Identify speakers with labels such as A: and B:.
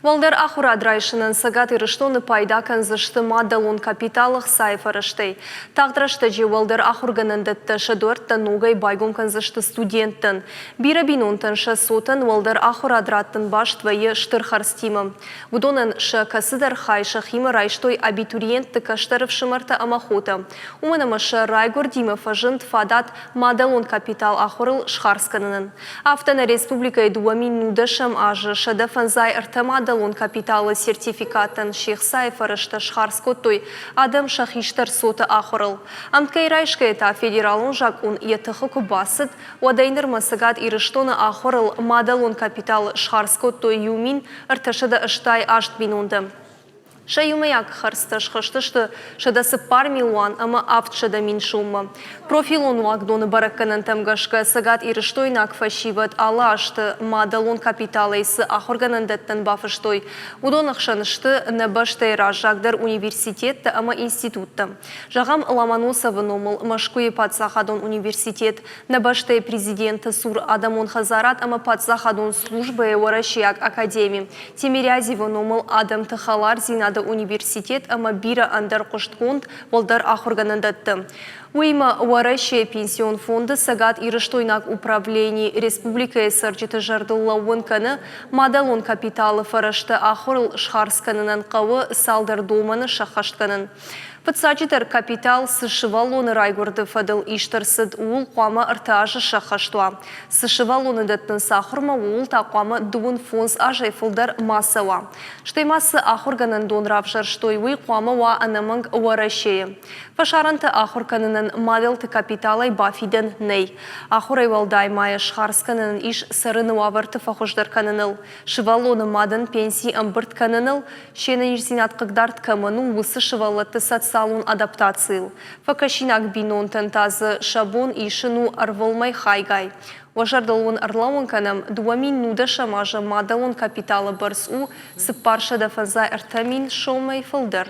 A: Уӕлдӕр ахуырад райсынӕн Цӕгат Ирыстоны пайда кӕндзысты мадӕлон капиталы хцайы фӕрӕзтӕй. Тагъд рӕстӕджы уӕлдӕр ахуыргӕнӕндӕттӕ сӕ дуӕрттӕ ногӕй байгом кӕндзысты студенттӕн. Бирӕ бинонтӕн сӕ цотӕн уӕлдӕр ахуырад раттын баст вӕййы стыр хӕрдзтимӕ. Уыдонӕн сӕ кӕцыдӕр хай сӕхимӕ райстой абитуриентты кӕстӕр ӕфсымӕртӕ ӕмӕ хотӕ. Уымӕн ӕмӕ сӕ райгуырдимӕ фӕзынд фадат мадӕлон капитал ахуырыл схардз кӕнынӕн. Афтӕ нӕ республикӕйы 2019 азы 153 мадӕлон капиталы сертификаттӕн се хцайы фӕрӕзтӕ схардз кодтой адӕм сӕ хистӕр цоты ахуырыл. Ӕмткӕй райсгӕйӕ та федералон закъон йӕ тыхы куы бацыд, уӕдӕй нырмӕ Цӕгат Ирыстоны ахуырыл мадӕлон капитал схардз кодтой 1388 бинонтӕ. Сӕ иумӕйаг хӕрдзтӕ схызтысты 104 милуан ӕмӕ 700 мин соммӕ. Профилон уагдоны бӕрӕггӕнӕнтӕм гӕсгӕ цӕгатирыстойнаг фӕсивӕд алы азты мадӕлон капиталӕй цы ахуыргӕнӕндӕттӕн бафыстой, уыдон ӕхсӕн сты нӕ бӕстӕйы раззагдӕр университеттӕ ӕмӕ институттӕ. Зӕгъӕм, Ломоносовы номыл Мӕскуыйы паддзахадон университет, Нӕ бӕстӕйы президенты цур адӕмон хӕдзарад ӕмӕ паддзахадон службӕйы Уӕрӕсейаг академи, Тимирязевы номыл адӕмты хӕлардзинады университет ӕмӕ бирӕ ӕндӕр хъуыстгонд уӕлдӕр ахуыргӕнӕндӕтты. Уыимӕ Уӕрӕсейы пенсион фонды Цӕгат Ирыстойнаг управлени республикӕйы цӕрджыты зӕрдыл лӕууын кӕны, мадӕлон капиталы фӕрӕзтӕ ахуырыл схардз кӕнынӕн хъӕуы цалдӕр домӕны сӕххӕст кӕнын. Фыццаджыдӕр, капитал цы сывӕллоны райгуырды фӕдыл ист ӕрцыд, ууыл хъуамӕ ӕртӕ азы сӕххӕст уа. Цы сывӕллоны дӕттынц ахуырмӕ, ууыл та хъуамӕ 25 азӕй фылдӕр ма цӕуа. Стӕй ма цы ахуыргӕнӕндон равзӕрстой, уый хъуамӕ уа ӕнӕмӕнг Уӕрӕсейы. Фӕсарӕнты ахуыр кӕнынӕн мадӕлты капиталӕй бафидӕн нӕй. Ахуырӕй уӕлдай ма йӕ схардз кӕнынӕн ис цӕрыны уавӕрты фӕхуыздӕр кӕныныл, сывӕллоны мадӕн пенси ӕмбырд кӕныныл, се нӕниздзинад хъыгдард кӕмӕн у, уыцы сывӕллӕтты социалон адаптацийыл. Фӕкӕсинаг бинонтӕн та дзы сӕ бон исын у ӕрвылмӕй хайгай. Уӕ зӕрдыл уын ӕрлӕууын кӕнӕм, 2019 азы мадӕлон капиталы бӕрц у 453 мин сомӕй фылдӕр.